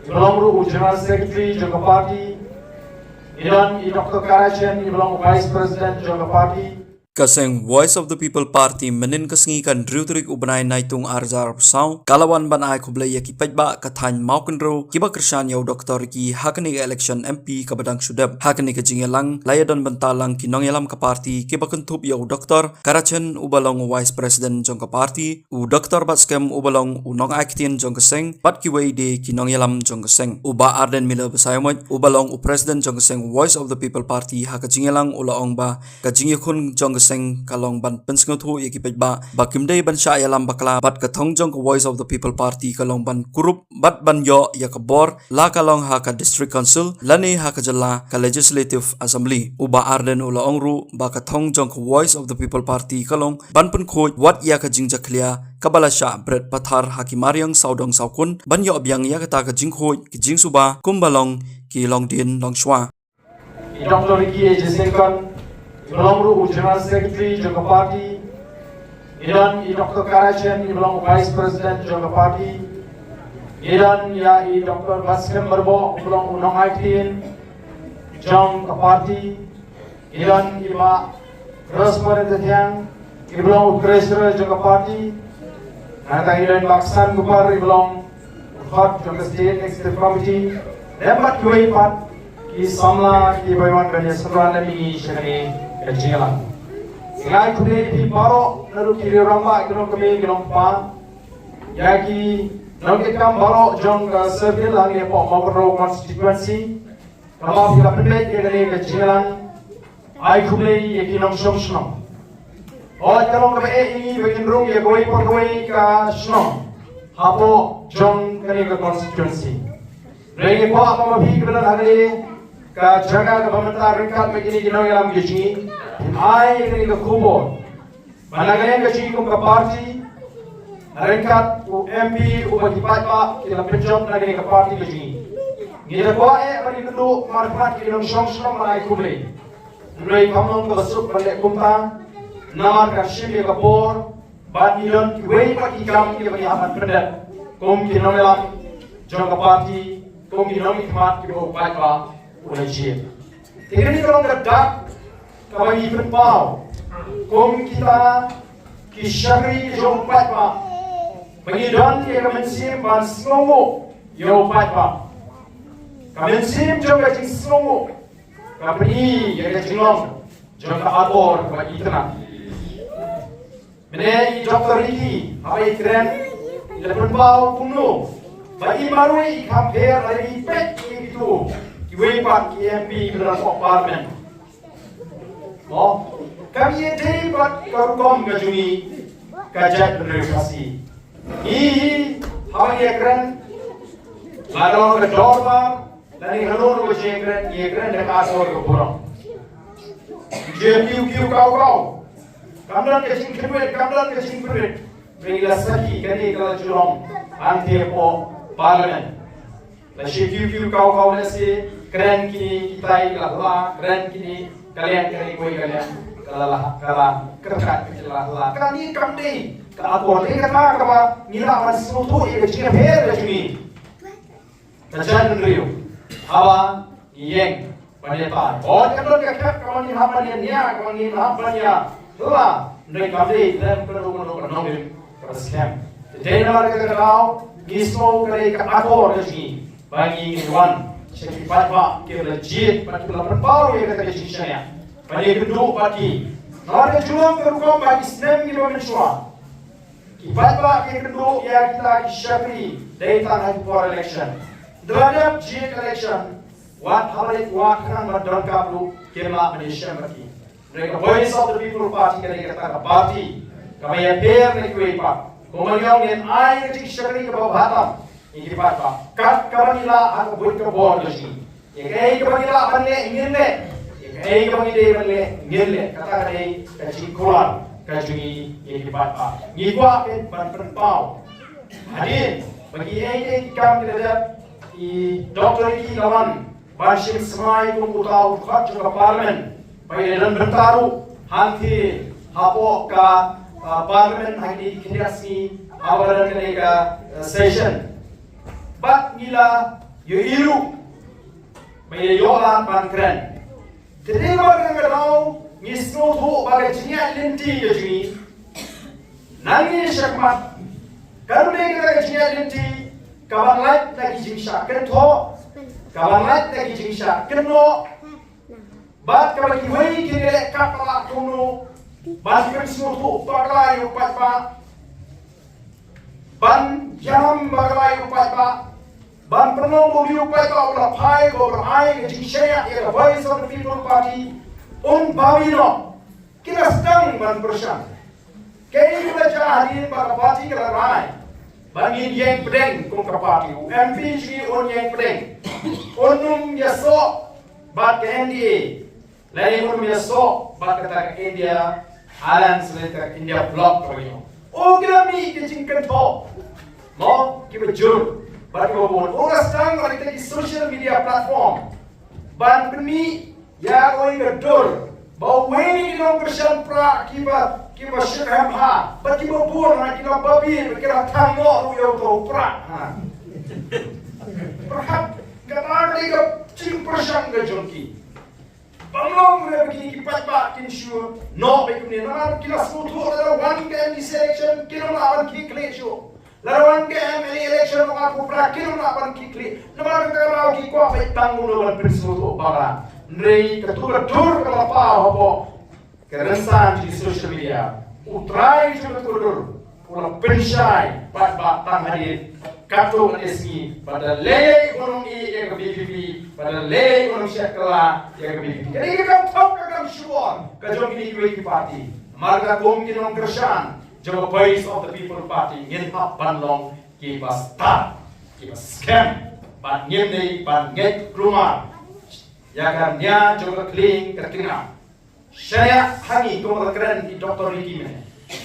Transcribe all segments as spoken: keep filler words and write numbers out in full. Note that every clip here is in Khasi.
Iba long ruh u General Secretary jong ka party. Ngi don i Doctor Karachen, iba long u Vice President jong ka party. Ka seng Voice of the People Party mynnin ka sngi ka hynriew tarik u bnai Naitung arhajar arphew saw ka la wan ban ai khublei ïa ki paidbah ka thaiñ Mawkynrew kiba kyrshan ïa u Doctor Ricky ha kane ka election M P kaba dang shu dep. Ha kane ka jingïalang la ïadon bynta lang ki nongïalam ka party kiba kynthup ïa u Doctor Karachen uba long u Vice President jong ka party, u Doctor Batskhem uba long u nongai ktien jong ka seng, bad kiwei de ki nongïalam jong ka seng. U Bah Ardent Miller Basaiawmoit uba long u President jong ka seng Voice of the People Party ha ka jingïalang u la ong ba ka jingïakhun jong ka seng ka long ban pynsngewthuh ïa ki paidbah ba kim dei ban shah ïalam bakla, bad ka thong jong ka Voice of the People Party ka long ban kurup bad ban ïoh ïa ka bor, la ka long ha ka District Council lane ha ka jylla ka Legislative Assembly. U Bah Ardent u la ong ruh ba ka thong jong ka Voice of the People Party ka long ban pynkhuid wat ïa ka jingjakhlia kaba la shah bret pathar ha ki mariang sawdong sawkun, ban ïoh biang ïa kata ka jingkhuid ki jingsuba kumba long ki longdien longshuwa. I Doctor Ricky A J Syngkon, iba long ruh u General Secretary jong ka party. Ngi don i Doctor Karachen, iba long u Vice President jong ka party. Ngi don ïa i Doctor Batskhem Myrboh, iba long u nongai ktien jong ka party. Ngi don i Bah Rosemary Thethiang, iba long u Treasurer jong ka party. Nangta ngi don i Bah Ksan Kupar, iba long u khot jong ka State Executive Committee. Lem bad kiwei pat ki samla kiba wan ban ïasamla lem ïa ngi sha kane ka jingïalang. Ngi ai khublei ïa phi baroh naduh ki riew rangbah, ki nongkmie, ki nongkpa, ïa ki nongkitkam baroh jong ka circle hangne hapoh Mawkynrew constituency. Kaba phi la pynbeit ïa kane ka jingïalang, ai khublei ïa ki nongshong shnong. Hooid, ka long kaba eh ïa ngi ba ngin rung ïa kawei pa kawei ka shnong hapoh jong kane ka constituency. Hynrei ngi kwah ba ma phi kiba don ha kane ka jaka kaba mynta ryngkat bad kine ki nongïalam ki jong ngi, phin ai ïa kane ka khubor ba na ka liang ka jong ngi kum ka party, ryngkat u M P uba ki paidbah ki la pynjop na kane ka party ka jong ngi, ngi da kwah eh ban ïakynduh markhmat ïa ki nongshong shnong ban ai khublei. Hynrei kam long kaba suk ban leh kumta, namar ka shim ïa ka por, bad ngi don kiwei pat ki kam kiba ngi hap ban pyndep kum ki nongïalam jong ka party, kum ki nongmihkhmat kiba u paidbah u la jied. Te kane ka long ka dak kaba ngi pynpaw kum kita ki shakri ki jong u paidbah, ba ngi don ïa ka mynsiem ban sngewnguh ïa u paidbah. Ka mynsiem jong ka jingsngewnguh ka pyni ïa ka jinglong jong ka akor kaba itynnad. Mynne i Doctor Ricky haba i kren, i la pynpaw kumno ba i marwei i kham pher lada i peit ïa kito kiwei pat ki M P kiba don hapoh Parliament. Mo, kam ïadei pat ka rukom ka jong i ka jaitbynriew Khasi. Ngi hi haba ngi ïakren, la ka long ka dorbar lane halor ka jingïakren, ngi ïakren da ka akor ka burom. Ngi kiew kiew kaw kaw. Kam don ka jingkhynwit, kam don ka jingkhynwit. Ngi la sakhi kane ka la ju long hangtei hapoh Parliament. La shi kiew kiew kaw kaw lehse, kren kine kitai ka la hla, kren kine ka liang kane kawei ka liang ka la hla, ka la kyrkhat ka la hla. Kane kam dei ka akor, dei kata kaba ngi lah ban sngewthuh ïa ka jingïapher ka jong ngi. Ka jaitbynriew haba ngi ïeng ban ïatai. Hooid, kan don ka khep kaba ngin hap ban ïania, kaba ngin hap ban ïa hla, hynrei kam dei lem kano kano ka nongrim kaba skhem. Te dei namar kata ka daw ngi sngew ka dei ka akor ka jong ngi ba ngi ngin wan sha ki paidbah kiba la jied bad kiba la pynpaw ïa kata ka jingshaniah ban ïakynduh bad ki. Namar ka ju long ka rukom ba ki snem kiba mynshuwa ki paidbah ki ïakynduh ïa kita ki shakri dei tang ha ki por election. Haba la dep jied election, wat haba leit wad khnang ban donkam ruh kim lah ban ïashem bad ki. Hynrei ka Voice of the People Party ka dei kata ka party kaba ïapher na kiwei pat. Kumba ngi ong, ngin ai ka jingshakri kaba bha tam ïa ki paidbah, kat kaba ngi lah ha ka buit ka bor ka jong ngi. Ïa kaei kaba ngi lah ban leh ngin leh, ïa kaei kaba ngi dei ban leh ngin leh. Kata ka dei ka jingkular ka jong ngi ïa ki paidbah. Ngi kwah ban pynpaw hadien ba kiei kiei ki kam ki la dep, i Doctor Ricky la wan ban shim smai kum uta u dkhot jong ka Parliament, ba i la don bynta ruh hangtei hapoh ka, ah, Parliament ha kine ki khyndiat sngi haba la don kane ka, ah, session. Bad ngi la ïohi ruh ba ïa ïoh lad ban kren. Te dei ba ka daw ngi sngewthuh ba ka jingïaid lynti ka jong ngi. Nangne shakhmat kan dei ka jingïaid lynti ka ban lait na ki jingshah kynthoh, ka ban lait na ki jingshah kynnoh. Bad kaba kiwei ki leh katba lah kumno ban pynsngewthuh bakla ïa u paidbah, ban ïam bakla ïa u paidbah, ban pynlong ba u paidbah u la phai, ba u la ai ka jingshaniah ïa ka Voice of the People Party. Un babi noh. Ki la sdang ban pyrshang. Kaei kaba jia hadien ba ka party ka la rai ba ngin ïeng pdeng kum ka party, u M P jong ngi un ïeng pdeng. Un ym ïasoh bad ka N D A, lane un ym ïasoh bad kata ka India Alliance lane ka India Bloc kaba ngi ong. O, ki la mih ki jingkynthoh mo kiba jur bad kiba bun. U la sdang bad kita ki social media platform ban pynmih ïa uwei ka dur ba uwei na ki nongkyrshan Prah kiba, kiba shyrkhei ha bad kiba bun ha ki la babi ba ki la thang noh ruh ïa uto u Prah ha. Pyrkhat, kata ka dei ka jingpyrshang ka jong ki. Ban long re ba kine ki paidbah kin shu noh beit kumne, namar ki la sngewthuh lada wan ka M D C election kin ym lah ban khih khlieh shuh. Lada wan ka M L A election, ong arphew phra, kin ym lah ban khih khlieh. Namar kata ka daw ki kwah beit tang kumno ban pynsngewthuh bakla. Hynrei kato ka dur ka la paw hapoh ka rynsan jong ki social media. U trai jong kato ka dur u la pynshai paidbah tang hadien kato ka sngi, ba da lei un ym ïeh ïa ka V P P, ba da lei un ym shet kylla ïa ka V P P. Kane ka kam thok, ka kam shukor ka jong kine kiwei ki party. Namar kata kum ki nongkyrshan jong ka Voice of the People Party ngin hap ban long kiba stad, kiba skhem, bad ngim dei ban ngeit kulmar ïa ka nia jong ka khlieng ka tnga. Shaniah ha ngi, kumba la kren i Doctor Ricky mynne.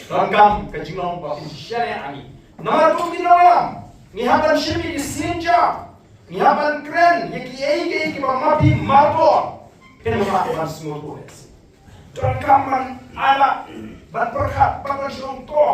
Donkam ka jinglong ba phin shaniah ha ngi. Namar kum ki nongïalam ngi hap ban shim ïa ki sienjam, ngi hap ban kren ïa kiei kiei kiba ma phi mardor. Phin ym lah ban sngewthuh. Donkam ban ailad, ban pyrkhat, ban, ban shu ong to.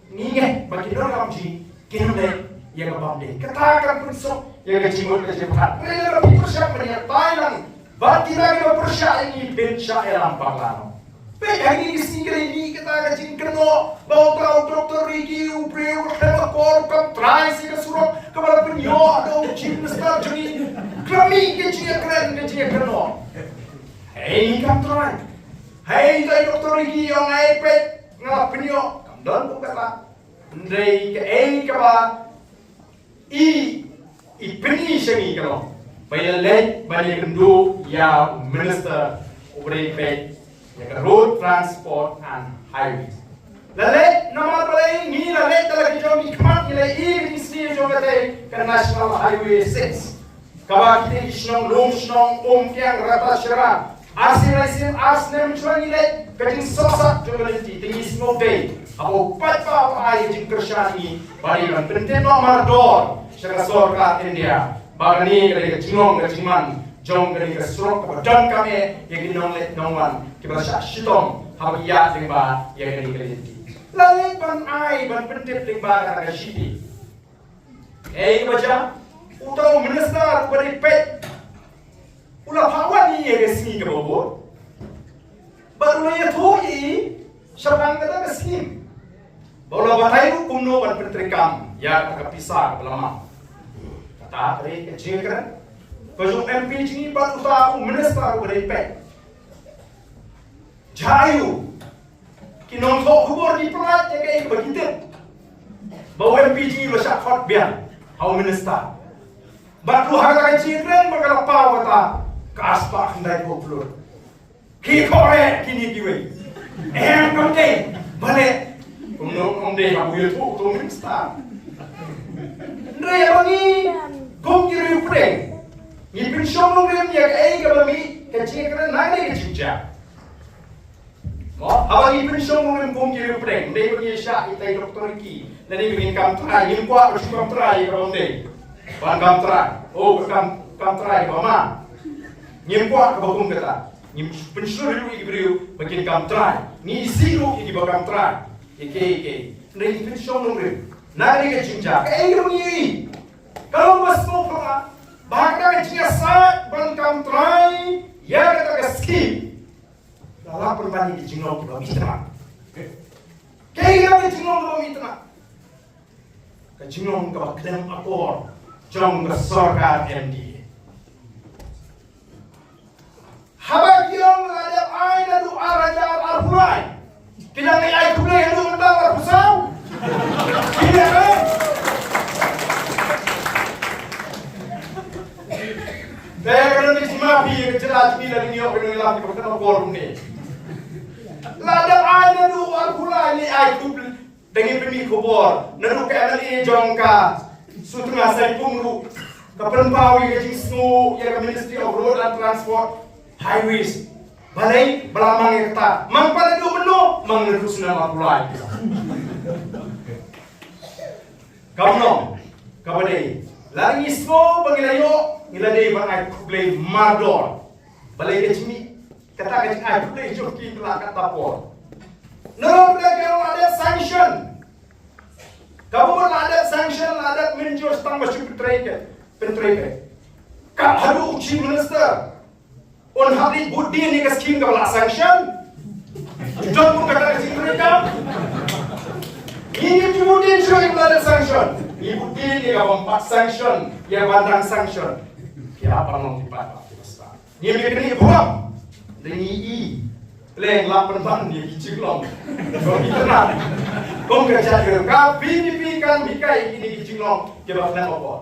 Ngi ngeit ba ki nongïalam jong ngi kin leh ïa ka bym dei. Kata kan pynsuk ïa ka jingmut ka jingpyrkhat. Hynrei lada phi pyrshah ban ïatai lang bad kita kiba pyrshah ïa ngi, phin shah ïalam bakla noh. Peit ha kine ki sngi ki la mih kata ka jingkynnoh ba uta u Doctor Ricky u briew ka khlem akor, kam trai sha ka surok kaba la pynïoh da u Chief Minister jong ngi. Ka la mih ka jingïakren, ka jingïakynnoh. Hei, kam trai. Hei, uta u Doctor Ricky u ong, hei, peit, nga la pynïoh. Kam don kum kata. Hynrei kaei kaba i, i pyni sha ngi ka long ba i la leit ban ïakynduh ïa u minister uba dei peit ïa ka Road Transport and Highways. La leit namar balei? Ngi la leit da la ki jong ngi khmat, ngi la ïohi ka jingsniew jong katei ka National Highway six. Kaba kitei ki shnong Lumshnong, Umkiang, Ratacherra, ar sien lai sien, ar snem shuwa ngi leit, ka jingsohsat jong ka lynti, te ngi sngewdei haba u paidbah u ai ka jingkyrshan ïa ngi ba dei ban pyntip noh mardor sha ka sorkar India ba kane ka dei ka jinglong ka jingman jong kane ka surok kaba donkam eh ïa ki nongleit nongwan kiba shah shitom haba ki ïaid lyngba ïa kane ka lynti. La leit ban ai, ban pyntip lyngba kata ka shithi. Ei, ba jia, uta u minister uba dei peit u la phah wan ïa ka sngi kaba bud bad u la ïathuh ïa i shaphang kata ka skim. Ba u la batai ruh kumno ban pyntreikam ïa kata ka pisa kaba la mad. Kata ka dei ka jingkren ka jong u M P jong ngi bad uta u minister uba dei peit. Jia aiu? Ki nongthoh khubor ki pyllait ïa kaei kaba ki tip ba u M P jong ngi u la shah khot biang ha u minister. Bad ruh ha kata ka jingkren ba ka la paw kata ka arspah khyndai phew klur. Ki khot re kine kiwei. Em, kam dei. Balei? Kumno kam dei, ha u ïathuh uto u minister. Hynrei haba ngi kum ki riewpdeng ngi pynshong nongrim ïa kaei kaba mih, ka jingkren na kane ka jingjia. Mo, haba ngi pynshong nongrim kum ki riewpdeng, ym dei ba ngi shah itai Doctor Ricky, lane ba ngin kam trai, ngim kwah ba shu kam trai kaba ym dei. Ban kam trai, oh, kam, kam trai ba ma. Ngim kwah kaba kum kata. Ngim pynshlur ruh ïa ki briew ba kin kam trai. Ngi isih ruh ïa kiba kam trai. Ïa kiei kiei. Hynrei ngi pynshong nongrim na kane ka jingjia. Kaei kaba ngi ïohi? Ka long ba sngewphylla ba ha kata ka jingïasaid ban kam trai ïa kata ka skim, la lah pynban ïa ki jinglong kiba mih tnat. Kaei ka jinglong kiba mih tnat? Ka jinglong kaba khlem akor jong ka sorkar M D A. Haba ki ong la dep ai naduh ar hajar arphew lai, ki dang ai khublei haduh mynta arphew saw. Ki dep ai. Te ka dang di sima phi ka jela jela dang ïoh ka dang lam ka dang bor ni. La dep ai naduh arphew lai, ni ai khublei. Dang ïa pynmih khubor naduh ka M L A jong ka Sutnga Saipung ruh ka pynpaw ïa ka jingsngew ïa ka Ministry of Road and Transport, Highways. Balei ba la mang ïa kata? Mang pat naduh mynno? Mang naduh snem arphew lai. Kam long kaba dei, la ngi sngew ba ngi la ïoh, ngi la dei ban ai khublei mardor. Balei ka jingmih kata ka jingai khublei jong ki la kata por? Nalor ka la dep sanction. Ka bun la dep sanction, la dep mynjur tang ba shu pyntrei ka, pyntrei ka. Ka haduh u Chief Minister un hap leit bud din ïa ka skim kaba la sanction. Jong ka kata ka skim ka. Ngi ngi bud din shuh ïa ka la dep sanction. Ngi bud din ïa ka bym pat sanction, ïa ka ban dang sanction. Ki hap ban long ki pat ba ki ba stad. Ngi mih kane burom. Dei ngi i pleng la pynban ïa ki jinglong. Ko internet. Kum ka jait ka V P P kan mih kai kine ki jinglong kiba khlem akor.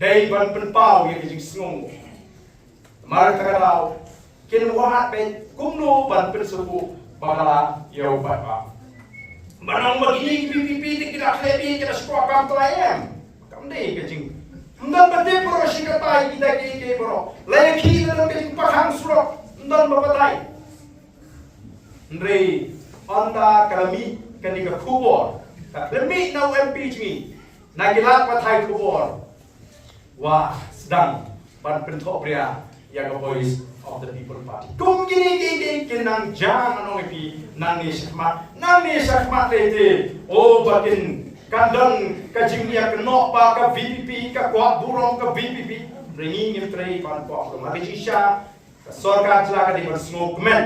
Dei ban pynpaw ïa ki jingsngew. Mar kata ka daw kin wad beit kumno ban pynsngewthuh bakla ïa u paidbah. Ban ong ba kine ki V P P te ki la khlem, ki la shu kam trai em. Kam dei ka jing. Ym don ba dei baroh shi katta ïa kita kiei kiei baroh. La ïa ki la don ka jingpakhang surok, ym don ba batai. Hynrei hynda ka la mih kane ka khubor, ka la mih na u M P jong ngi, na ki lad pathai khubor, wa sdang ban pynthohbria ïa ka Voice of the People Party. Kum kine kiei kiei kin nang jia, ngan ong ïa phi, nangne shakhmat, nangne shakhmat lei te, o ba kin kan don ka jingïakynnoh ba ka V P P ka kwah burom, ka V P P. Hynrei ngi ngim trei ban kwah burom. Ha ka jingshisha ka sorkar jylla ka dei ban sngewkmen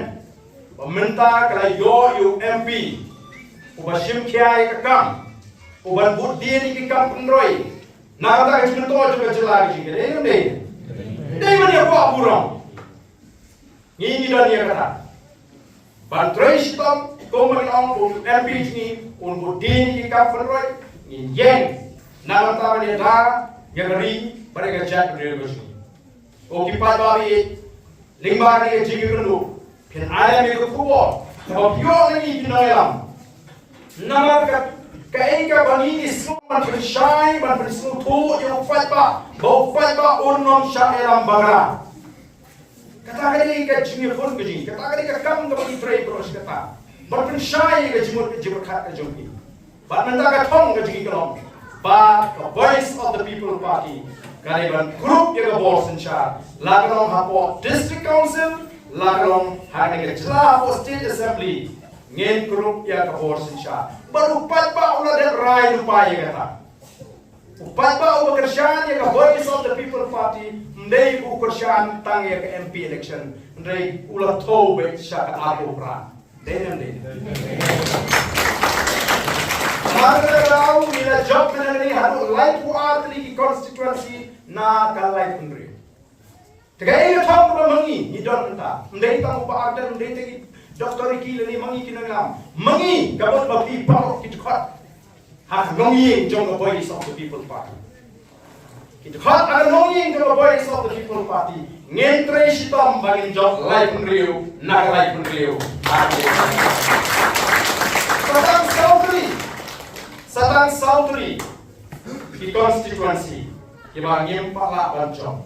ba mynta ka la ïoh ïa u M P uba shim khia ïa ka kam, uban bud dien ïa ki kam pynroi. Na kata ka jingmyntoi jong ka jylla ka jong ngi, dei ne ym dei? Dei ban ïa kwah burom. Ngi ngi don ïa kata ban trei shitom kum ban ong u M P jong ngi un bud dien ïa ki kam pynroi. Ngin ïeng na kata ban ïada ïa ka ri bad ïa ka jaitbynriew ka jong ngi. Ko ki paidbah, lyngba kane ka jingïakynduh, phin ai lem ïa ka khubor kaba phi ïoh na ngi ki nongïalam. Namar ka, kaei kaba ngi sngew ban pynshai, ban pynsngewthuh ïa u paidbah, ba u paidbah un nym shah ïalam bakla. Kata ka dei ka jingïakhun ka jong ngi, kata ka dei ka kam kaba ngi trei baroh shi katta. Ban pynshai ïa ka jingmut ka jingpyrkhat ka jong ngi. Bad mynta ka thong ka jong ngi ka long ba ka Voice of the People Party ka dei ban kurup ïa ka bor synshar, la ka long hapoh District Council, la ka long ha kane ka jylla hapoh State Assembly. Ngin kurup ïa ka bor synshar. Bad u paidbah u la dep rai lypa ïa kata. U paidbah uba kyrshan ïa ka Voice of the People Party ym dei u kyrshan tang ïa ka M P election, hynrei u la thew beit sha ka arphew phra. Dei ne ym dei? Namar kata ka daw ngi la jop mynta ne haduh laiphew ar tylli ki constituency na ka laiphew hynriew. Te kaei ka thong kaba ma ngi ngi don mynta? Ym dei tang u Bah Ardent, ym dei tang i Doctor Ricky lane ma ngi ki nongïalam. Ma ngi ka mut ba phi baroh ki dkhot ha ka longïing jong ka Voice of the People Party. Ki dkhot ha ka longïing jong ka Voice of the People Party. Ngin trei shitom ba ngin jop laiphew hynriew na ka laiphew hynriew. Sa tang saw tylli, sa tang saw tylli ki constituency kiba ngim pat lah ban jop.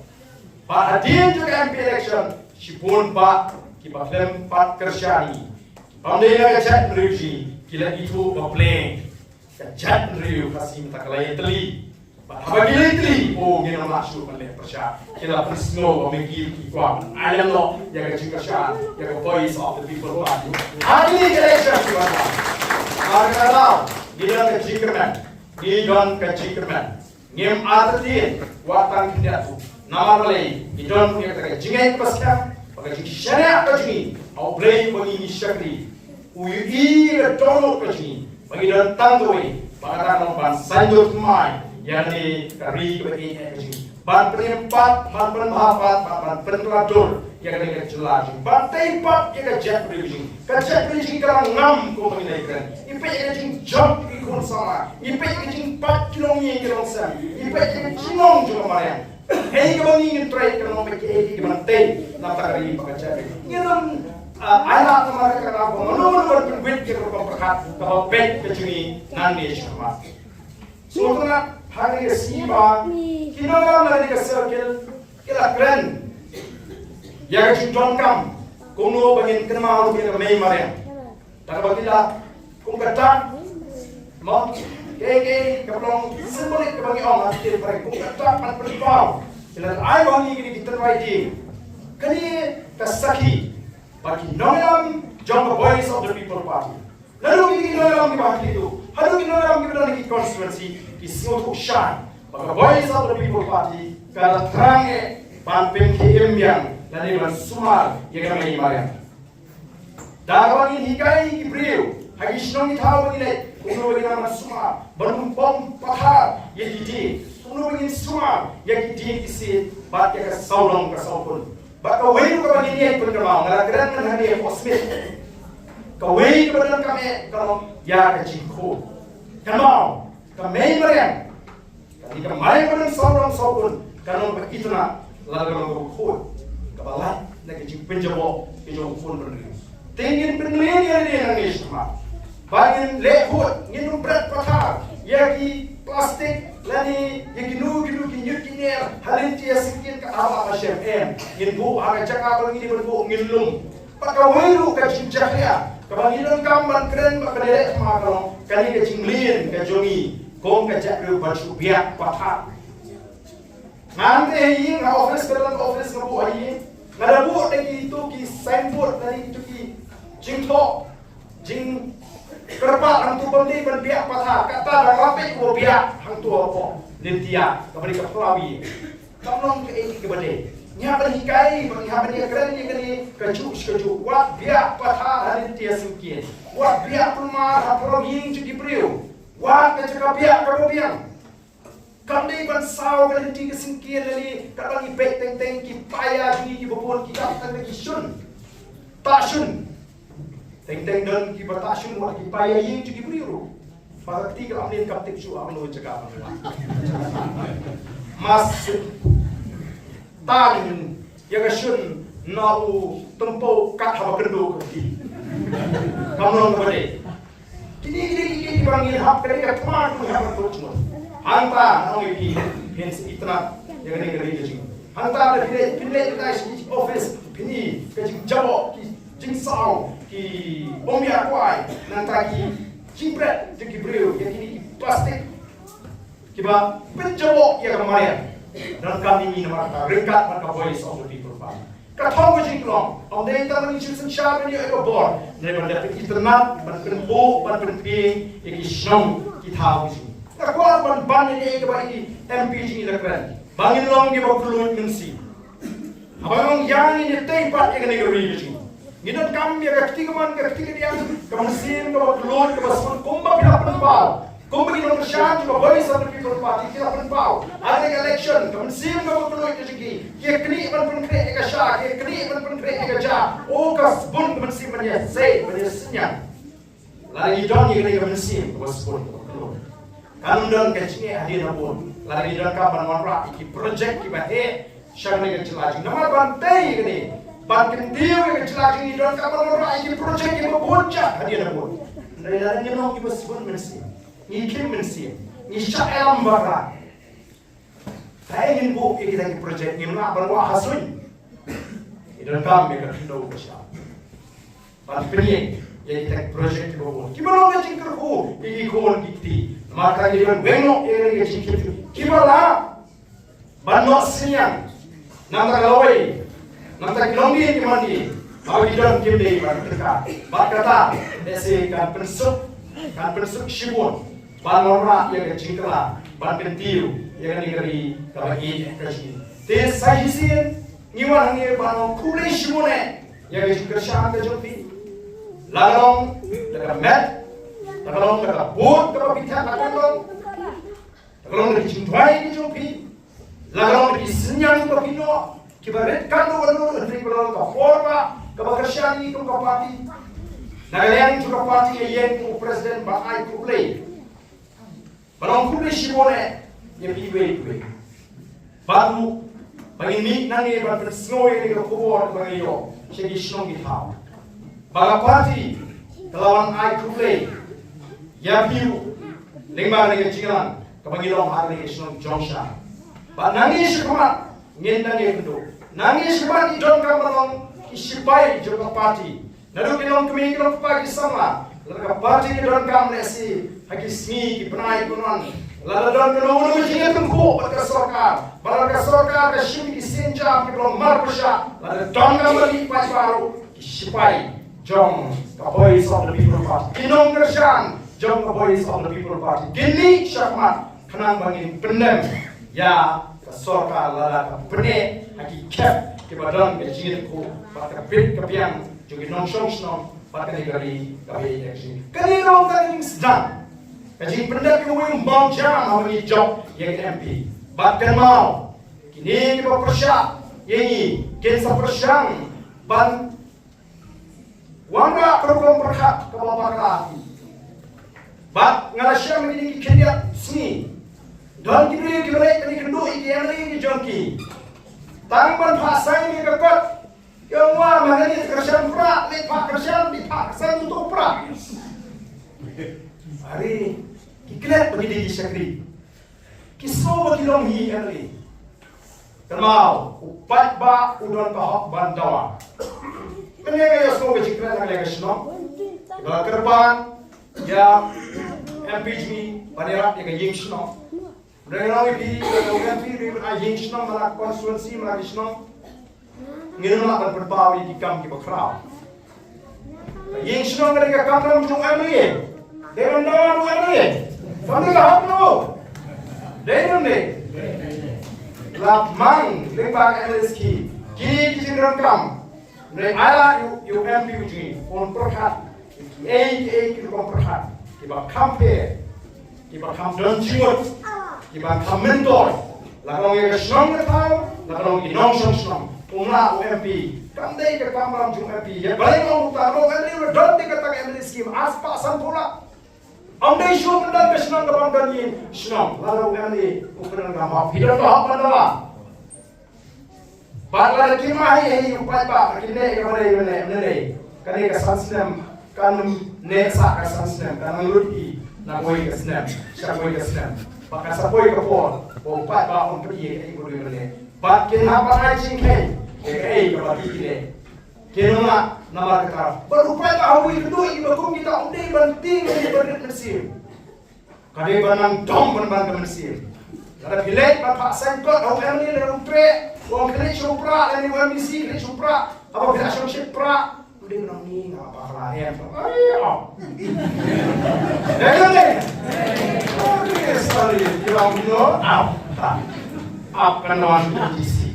Bad hadien jong ka M P election, shibun bah kiba khlem pat kyrshan ïa ngi, bym dei na ka jaitbynriew jong ngi, ki la ithuh ba pleng ka jaitbynriew Khasi mynta ka la ïatylli. Bad haba ki la ïatylli, oh, ngin ym lah shuh ban leh pyrshah. Ki la pynsngew ba ma ki ki kwah ban ai lem noh ïa ka jingkyrshan ïa ka Voice of the People Party ha kine ki election kiba wan. Bad ka daw ngi don ka jingkyrmen. Ngi don ka jingkyrmen. Ngim artatien wat tang khyndiat ruh. Namar balei? Ngi don ïa ka jingngeit ba skhem ba ka jingshaniah ka jong ngi ha U Blei ba ngi shakri. U ïohi ïa ka dohnud ka jong ngi ba ngi don tang kawei, ba ka dang long ban saiñdur thymmai ïa kane ka ri kaba ïeit ka jong ngi. Ban pynïeng pat, ban pynbha pat, ban, ban pynkylla dur ïa kane ka jylla jong ngi. Ban tei pat ïa ka jaitbynriew jong ngi. Ka jaitbynriew jong ngi ka la ngam kumba ngi la ïakren. Ngi peit ïa ka jingjop ki khun samla. Ngi peit ïa ka jingpait ki longïing ki longsem. Ngi peit ïa ka jinglong jong ka mariang. Ei kaba ngi ngin trei ka long ba ki ei ki ban tei na ka ri bad ka jaitbynriew. Ngin ym, ah, ai lad namar ka kata ba mano mano ban pynwit ïa ka rukom pyrkhat kaba beit ka jong ngi nangne shakhmat. Sngewtynnat ha kane ka sngi ba ki nongïalam na kane ka circle ki la kren ïa ka jingdonkam kumno ba ngin kynmaw ïa ka mei mariang. Da kaba ki la kum ka dak, mo, kaei kaei kaba long symbolic kaba ngi ong ha ki ktien phareng, kum ka dak ban pynpaw. Ki la ai ba ngi kine ki tynrai dieng. Kane ka sakhi ba ki nongïalam jong ka Voice of the People Party, naduh ki nongïalam kiba ha khlieh, haduh ki nongïalam kiba don ha ki constituency, ki sngewthuh shai ba ka Voice of the People Party ka la thrang eh ban pynkhie im biang lane ban sumar ïa ka mei mariang. Da kaba ngin hikai ki briew ha ki shnong ki thaw ba ngi leit, kumno ba ngin nang ban sumar, ban pom pathar ïa ki dieng, kumno ba ngin sumar ïa ki dieng ki siej bad ïa ka sawdong ka sawkun. Bad kawei ruh kaba ngin ïai pynkynmaw, nga la kren mynta hangne hapoh Smit. Kawei kaba donkam eh ka long ïa ka jingkhuid. Kynmaw, ka mei mariang, kane ka mei ba don sawdong sawkun, kan long ba itynnad lada ka long kaba khuid, kaba lait na ka jingpynjaboh ka jong u khun bynriew. Te ngin pynmlien ïa lade nangne shakhmat ba ngin leh khuid, ngin ym bret pathar ïa ki plastik lane ïa kino kino ki ñiut ki ñier ha lynti ha syngkien, ka aba ba shem, em. Ngin buh ha ka jaka ba ngi dei ban buh, ngin lum. Bad kawei ruh ka jingjakhlia kaba ngi donkam ban kren bad ka dei leh thma ka long kane ka jingmlien ka jong ngi kum ka jaitbynriew ban shu biak pathar. Nga hangtei ha ïing, ha office, ka don ka office nga buh ha ïing. Nga da buh da kito ki signboard, da kito ki jingthoh, jingkyrpad hangto, bym dei ban biak pathar. Kata da nga peit u biak hangto hapoh lynti ïa kaba dei ka phyllaw ïing. Kam long kaei kaba dei. Ngi hap ban hikai, ngi hap ban ïakren ïa kane kajuh shi kajuh. Wat biak pathar ha lynti ha syngkien. Wat biak kulmar ha phyllaw ïing jong ki briew. Wat ka jaka biak kaba biang. Kam dei ban saw ka lynti ka syngkien lane katba ngi peit teng teng ki paia jong ngi kiba bun ki dap tang da ki shun, tah shun. Teng teng don kiba tah shun wat ki paia ïing jong ki briew ruh. Ba ka kti ka lam lin kam tip shuh ha kano ka jaka ban wad. Mas tang ïa ka shun na u tympew kat haba kynduh ka kti. Kam long kaba dei. Kine, kine, kine, kine ba ngin hap, kane ka thma ba ngin hap ban pynjngoh. Hangta nga ong ïa phi, phin sa itynnad ïa kane ka ri ka jong ngi. Hangta lada phi leit, phin leit, phin leit sha ki office, phin i ka jingjaboh, ki jingsaw, ki bym ïa kwai, nangta ki jingbret jong ki briew ïa kine ki plastik kiba pynjaboh ïa ka mariang. Donkam ïa ngi namar kata, ryngkat bad ka Voice of the People Party. Ka thong ka jingtlong, ym dei tang ban shu synshar ban ïoh ïa ka bor, hynrei ban dep itynnad, ban pynbor, ban pynphieng ïa ki shnong ki thaw ki jong ngi. Nga kwah ban ban ïa kaba i M P jong ngi i la kren ba ngin long kiba kylluid mynsiem. Haba nga ong ïa ngi, ngi tei pat ïa kane ka ri ka jong ngi. Ngi donkam ïa ka kti kamon, ka kti kadiang, ka mynsiem kaba kylluid, kaba sbun, kumba phi la pynpaw. Kumba ki nongkyrshan jong ka Voice of the People Party ki la pynpaw ha kane ka election, ka mynsiem kaba kylluid ka jong ki. Ki ïa knieh ban pynkhreh ïa ka sha, ki ïa knieh ban pynkhreh ïa ka ja. O, ka sbun ka mynsiem ban ïasei, ban ïasynñiang. Lada ngi don ïa kane ka mynsiem kaba sbun kaba kylluid, kan ym don ka jingeh hadien habud. Lada ngi donkam ban wanrah ïa ki project kiba heh sha kane ka jylla jong ngi, namar ban tei ïa kane, ban kyntiew ïa ka jylla jong ngi, donkam ban wanrah ïa ki project kiba bun jait hadien habud. Hynrei lada ngi long kiba sbun mynsiem, ngi khim mynsiem, ngi shah ïalam bakla. Kaei ngin buh ïa kita ki project, ngim lah ban wah ha suiñ. Ngi donkam ïa ka khyndew ka shyiap ban pynïeng ïa kita ki project kiba bun, kiba long ka jingkyrkhu ïa ki khun ki kti. Namar kata ngi dei ban weng noh ïa ka jingkyrkhu, kiba lah ban noh synñiang na ka lawei, na ki longdien ki mandien, haba ki don kim dei ban tyngkhuh. Bad kata lehse kan pynsuk, kan pynsuk shibun ban wanrah ïa ka jingkylla ban kyntiew ïa kane ka ri kaba ïeit ka jong ngi. Te sa shisien ngi wan hangne ban ong khublei shibun eh ïa ka jingkyrshan ka jong phi. La ka long da ka met, la ka long da ka bud kaba phi thep ha ka lyngkong, la ka long da ka jingduwai ka jong phi, la ka long da ki synñiang ba phi noh kiba rit kano kano, hynrei ba long ka por ba kaba kyrshan ïa ngi kum ka party. Na ka liang jong ka party nga ïeng kum u president ban ai khublei. Ban ong khublei shibun eh ïa phi iwei pa iwei. Bad ruh ba ngin mih nangne ban pynsngew ïa kane ka khubor ba ngi ïoh sha ki shnong ki thaw ba ka party ka la wan ai khublei ïa phi ruh lyngba kane ka jingïalang kaba ngi long ha kane ka shnong Jongshang. Bad nangne shakhmat ngin nang ïakynduh, nangne shakhmat ngi donkam ban long ki shipai jong ka party. Naduh ki longkmie, ki longkpa, ki samla, lada ka party ka donkam lehse ha ki sngi ki bnai ki wan, lada don kano kano ka jingïatynjuh bad ka sorkar, bad lada ka sorkar ka shim ki sienjam kiba long marpyrshah, lada donkam ban mih paidbah ruh, ki shipai jong ka Voice of the People Party, ki nongkyrshan jong ka Voice of the People Party kin mih shakhmat khnang ba ngin pyndem ïa ka sorkar lada ka pyneh ha ki khep kiba don ka jingïatynjuh bad ka bit ka biang jong ki nongshong shnong bad kane ka ri kaba ïeit ka jong ngi. Kane ka long ka jingsdang ka jingpyndep ïa uwei u mawjam haba ngi jop ïa ka M P. Bad kynmaw, kine kiba pyrshah ïa ngi kin sa pyrshang ban wanrah ka rukom pyrkhat kaba bakla. Bad nga la shem ïa kine ki khyndiat sngi, don ki briew kiba leit ban ïakynduh ïa ki M L A ki jong ki tang ban phah sign ïa ka kot. Ki ong, wa ma kane ka kyrshan prah, leit phah kyrshan, leit phah kyrshan, uto u prah. Are ki klet ba ki dei ki shakri, ki sngew ba ki long hi M L A. Kynmaw, u paidbah u don ka hok ban dawa. Mynne nga ïohsngew ka jingkren na ka liang ka shnong, ba kyrpad ïa M P jong ngi ban ïarap ïa ka ïing shnong. Hynrei nga ong ïa phi, ka M P ruh ban ai ïing shnong man la ka constituency, man la ki shnong. Ngin ym lah ban pynpaw ïa ki kam kiba khraw. Ka ïing shnong ka dei ka kamram jong u M L A. Dei ban dawa u M L A. Kam dei ka hok jong u. Dei ne ym dei? La mang lyngba ka M L A scheme, ki, ki jingdonkam. Hynrei ai lad ïa u, ïa u M P u jong ngi, un pyrkhat ïa kiei kiei ki rukom pyrkhat kiba kham pher, kiba kham don jingmut, kiba kham myntoi. La ka long ïa ka shnong ka thaw, la ka long ki nongshong shnong. Um lah u M P, kam dei ka kamram jong u M P. Ïa balei nga ong kumta? Namar u M L A u la don dei kata ka M L A scheme ar spah sanphew lak. Ym dei shuh ban don ka shnong kaba ym don ïing shnong. Lada u M L A u pyndonkam, phi don ka hok ban dawa. Bad lada kim ai hi ïa u paidbah, kim neh ïa kaba dei ban neh, ym dei. Kane ka san snem kan ym neh sah ka san snem, kan nang lut hi na kawei ka snem sha kawei ka snem. Bad kan sa poi ka por ba u paidbah um pat ïohi ïa kaei kaba dei ban neh. Bad kin hap ban ai jingkheiñ ïa kaei kaba ki neh. Kin ym lah namar kata. Bad u paidbah haba u ïakynduh ïa kiba kum kita um dei ban tieng ïa kiba rit mynsiem. Ka dei ban nang dom pynban ka mynsiem. Lada phi leit ban phah sign kot ha u M L A lane u treh, u ong khie leit sha u prah, lane u M D C khie leit sha u prah, haba phi la shong shet prah, u dei ban ong ni nga bakla em. Ai, ap. Dei ne ym dei? Sorry, sorry, ki ong, you know, ap. Ap kan wan M D C.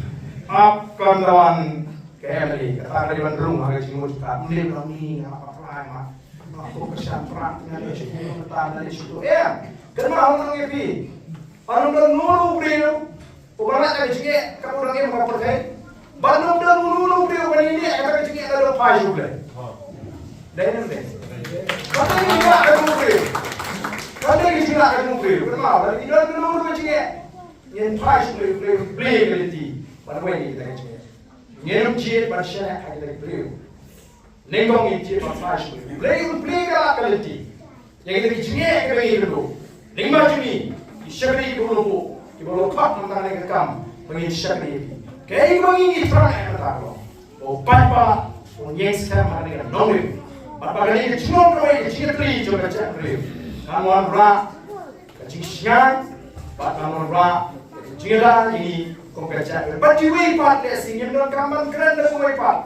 Ap kan wan ka M L A. Kata ka dei ban rung ha ka jingmut ka. U dei ban ong ni nga bakla em. Nga ko kyrshan prah, nga leit sha u prah, nga leit sha u em. Kynmaw, nga ong ïa phi, ym don uno uno u briew uba lait ka jingeh kaba u dang im ha ka pyrthei. Bad ym don uno uno u briew uba neh ïa kata ka jingeh lada u phai sha U Blei. Dei ne ym dei? Kata ka jingeh ka jong u briew. Kata ka jingeh ka jong u briew. Kynmaw, lada ngi don uno uno u jingeh, ngin phai sha U Blei, U Blei, U Blei ka lynti ban weng ïa kata ka jingeh. Ngin ym jied ban shaniah ha kita ki briew. Nyngkong ngin jied ban phai sha U Blei. U Blei, U Blei ka lynti. Ïa kita ki jingeh kiba ngi ïakynduh. Lyngba jong ngi ki shakri kiba u Blei, kiba u Blei khot na ka bynta kane ka kam ba ngin shakri ïa ki. Kaei kaba ngi ngi thrang eh mynta ka long ba u paidbah un ïeng skhem ha kane ka nongrim. Bad ba kane ka jinglong kawei ka jingïatylli jong ka jaitbynriew kan wanrah ka jingshngaiñ bad kan wanrah ka jingïada ïa ngi kum ka jaitbynriew. Bad kiwei pat lehse ngim donkam ban kren da kiwei pat.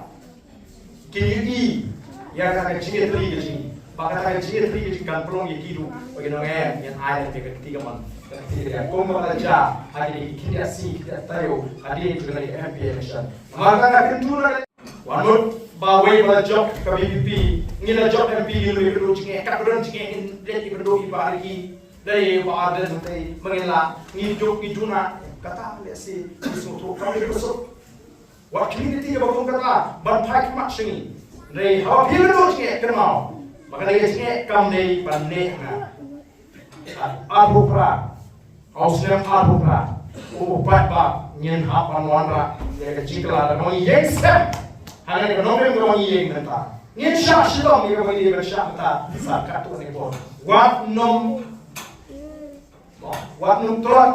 Kin ïohi ïa ka, ka jingïatylli ka jong ngi. Ba kata ka jingïatreilang ka jingkynmaw ïa ki ruh ba ki nongem ngin ai ïa ka kti kamon. Ka kti ka kum ba la jia ha kine ki khyndiat sngi khyndiat taïew hadien jong kane ka M P election. Namar kata nga kyntu na ka wan mut ba wei ba la jop ka V P P, ngin la jop M P, ngin ïa kynduh jingeh, kat ba don jingeh ngin leit ïa kynduh ïa i Bah Ricky. Dei Bah Ardent, dei ma ngin la, ngi juk ngi juna. Kata lehse ngi sngewthuh kam dei ka suk. Wat khmih lynti kaba kum kata ban phai khmat sha ngi. Hynrei haba phi la duh jingeh, kynmaw ba kane ka jingeh kam dei ban neh na. Arphew phra, ha u snem arphew phra, u paidbah ngin hap ban wanrah ïa ka jingkylla da kaba ngi ïeng skhem. Hangne kaba nongrim kaba ngi ïeng mynta, ngin shah shitom ïa kaba ngi dei ban shah mynta. Sa katto katne por, wat nym wat nym tlot,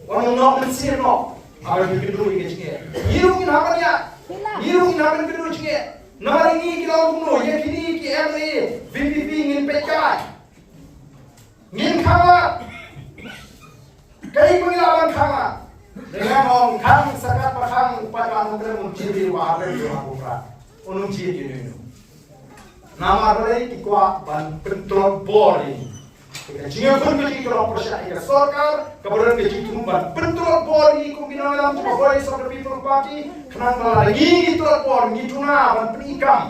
wat nym noh mynsiem noh. Haba phi kynduh ïa ka jingeh, ngi ruh ngin hap ban ïa, ngi ruh ngin hap ban kynduh jingeh. Namar ngi ki long kumno ïa kine ki M L A, V P P ngin peit kai, ngin khang lad. Kaei ba ngi lah ban khang lad? Dei ngan ong khang sa kat ba khang, u paidbah nongrim un jied ïa u Bah Ardent, u Bah Ardent un jied ïa uno uno. Namar balei? Ki kwah ban pyntlot bor ïa ngi. Ka jingïakhun ka jong ki, ki nongpyrshah ïa ka sorkar kaba don ka jingthmu ban pyntlot bor ïa ngi kum ki nongïalam jong ka Voice of the People Party. Khnang ba lada ngi ngi tlot bor, ngi duna ban pyni kam,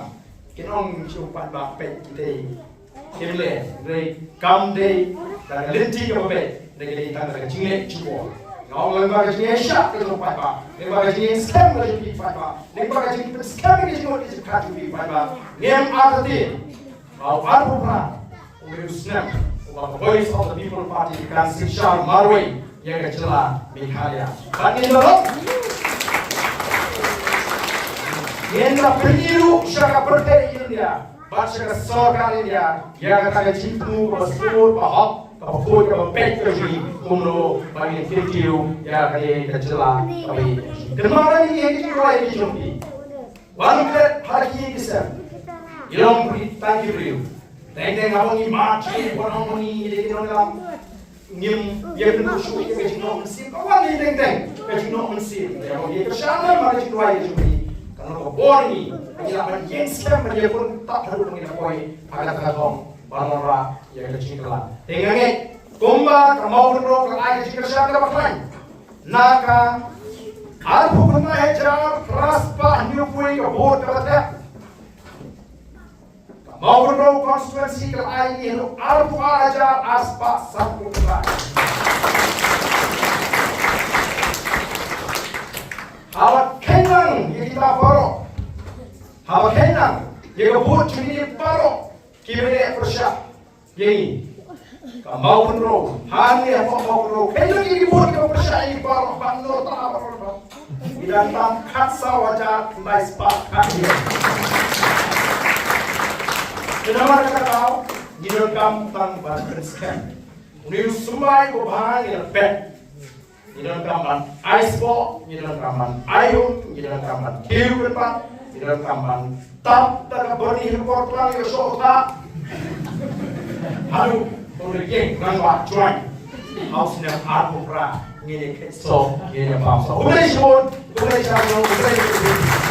kin ong sha u paidbah, peit, kitei kim leh, hynrei kam dei da ka lynti kaba beit, hynrei ka dei tang da ka jingleh jingkor. Nga ong lyngba ka jingïaishah ka jong u paidbah, lyngba ka jingïaskhem ka jong phi paidbah, lyngba ka jingpynskhem ka jingmut ka jingpyrkhat jong phi paidbah, ngim artatien ba u arphew phra u dei u snem uba ka Voice of the People Party kan synshar marwei ïa ka jylla Meghalaya. Bad ngin da long, ngin da pyni ruh sha ka pyrthei India bad sha ka sorkar India ïa kata ka jingthmu kaba sur, ba hok, kaba khuid, kaba peit ka jong ngi, kumno ba ngin kyntiew ïa kane ka jylla kaba ïeit. Kynmaw, ïa ka jingduwai ka jong phi. Wan klet ha ki ïing ki sem. Ngi long ki tang ki briew. Teng teng haba ngi mad, ngi wan ong ngi dei ki nongïalam, ngim ïakynduh shuh ïa ka jingnoh mynsiem. Ka wan ïa teng teng ka jingnoh mynsiem. Ïa ka jingkyrshan lem ha ka jingduwai ka jong ngi, kan long ka bor ngi, ngi lah ban ïeng skhem ban ïakhun tad haduh ba ngin da poi ha kata ka thong ban wanrah ïa ka jingkylla. Te nga ngeit kumba ka Mawkynrew ka la ai ka jingkyrshan kaba khlaiñ na ka arphew khyndai hajar phra spah hynñiewphew ka vote kaba thep. Ka Mawkynrew constituency ka la ai ïa ngi haduh arphew ar hajar ar spah sanphew khyndai. Haba kheiñ lang ïa kita baroh, haba kheiñ lang ïa ka vote jong ngi baroh, kiba ïaleh pyrshah ïa ngi, ka Mawkynrew, hangne ha Mawkynrew, kheiñ lang ïa ki vote kiba pyrshah ïa ngi baroh, ban nud ta baroh, ngi donkam khatsaw hajar khyndai spah khathynñiew. Te namar kata ka daw ngi donkam tang ban pynskhem. Une u symbai uba bha ngi la peit. Ngi donkam ban ai spah, ngi donkam ban ai hok, ngi donkam ban kiew kynbat, ngi donkam ban tap da ka byrni ha ka por klang ïa ka shoh ka. Haduh ba u la ïeng rangbah jwai ha u snem arphew phra, ngin ïa khet soh, ngin ïa bam soh. Khublei shibun, khublei shibun, khublei shibun.